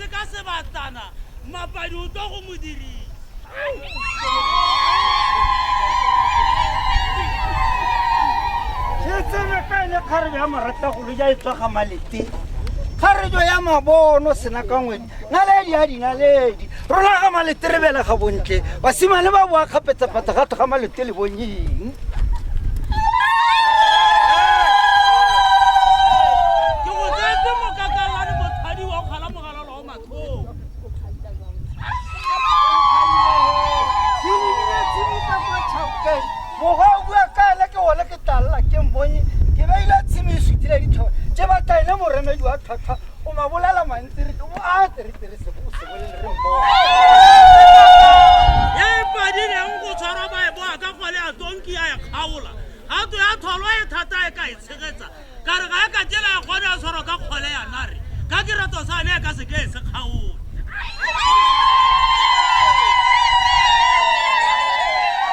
tletse ka sebatana mapadi o tlo go mo dirisa. Ke tsene ka ene kgarebe ya moratagolo ja e tswa ga malete kgarejo ya mabono sena ka ngwedi naledi ya dinaledi rona ga malete re belega bontle basimane ba boa kgapetsapatsa ga ga malete le bonyeng. Ke go tsetse mokakalane mothadi wa kgala mogalalo wa mathoko. Ke lebile tshimo ka kwa Chapkeng. Mokgwa o bua ka ena ke gone ke tlalla ke mbonye ke beile tshimo e sutile ditlhoba tše ba tla ene moremedi wa tlhwatlhwa o mabolela mantsi re a tere se o se bolele re mmogo. E padileng go tshwara ba e boa ka kgwele ya tonki ya e kgaola ga to ya tholo e thata e ka e tshegetsa ka re ga e ka tsela ya kgone ya tshwarwa ka kgwele ya nare ka ke rato sa ne e ka se ke e se kgaole.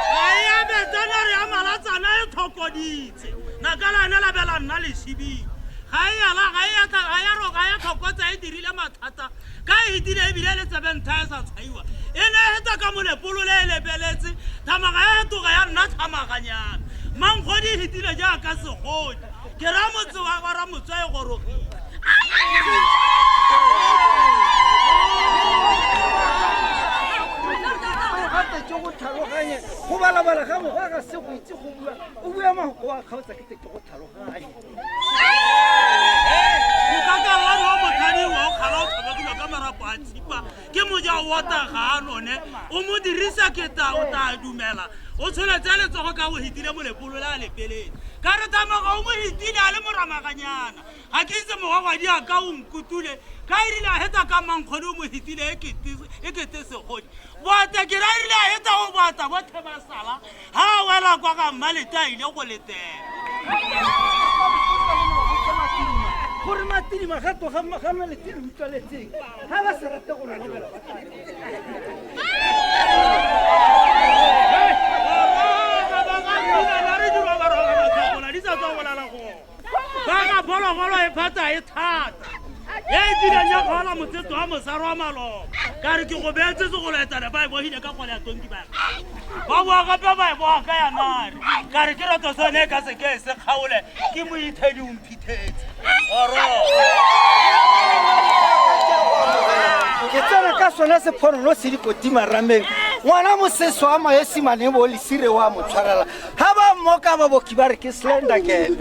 Ga e ya betsana re ya malatsana e thokoditse naka la ene la bela nna leshibile ga e yala ga e ya ga ya ro ga ya tlhokotsa e dirile mathata ka e hitile ebile le tsebentha e sa tshwaiwa e ne e heta ka molepolo le e lebeletse thamaga ya hetoga ya nna thamaganyana mankgodi e hitile jaaka segodi ke ra motse wa wa ramotswa e gorogile. Gape ke go tlhaloganye go balabala ga mokgwa ga se go itse go bua o bua mafoko a kgaotsa ke te ke go tlhaloganye. Mokakalane wa mothadi wa o kgala o tlhobakilwe ka marapo a tshipa ke moja wa ta ga a none o mo dirisa ke ta o tla dumela o tsholetse letsogo ka o hitile molepolo le a lepeletse ka re tamaga o mo hitile a le moramaganyana ga ke itse mogwagwadi a ka o nkutule ka e rile a hetsa ka mankgodi o mo hitile e kete segodi boata ke ra e rile a hetsa go boata bothe ba sala ga a wela kwa ga mmalete a ile go letela gore matilima ga tloga ga malete le utlwaletseng ga ba se rate go lobela. Ba ga phologolo e phata e thata e e kileng ya kgaola motsetso wa mosaro wa maloba ka re ke go beetse segoloetsane ba e bohile ka kgole ya tonki ba ba boa gape ba e boa ka ya nare ka re ke rato sone e ka se ke e se kgaole ke moithedi o mphithetse oro. Ke tsena ka sone sephonono se dikoti marameng ngwana moseso wa maesimane bo lesire wa mo tshwarela ga ba mmoka ba boki ba re ke slender girl.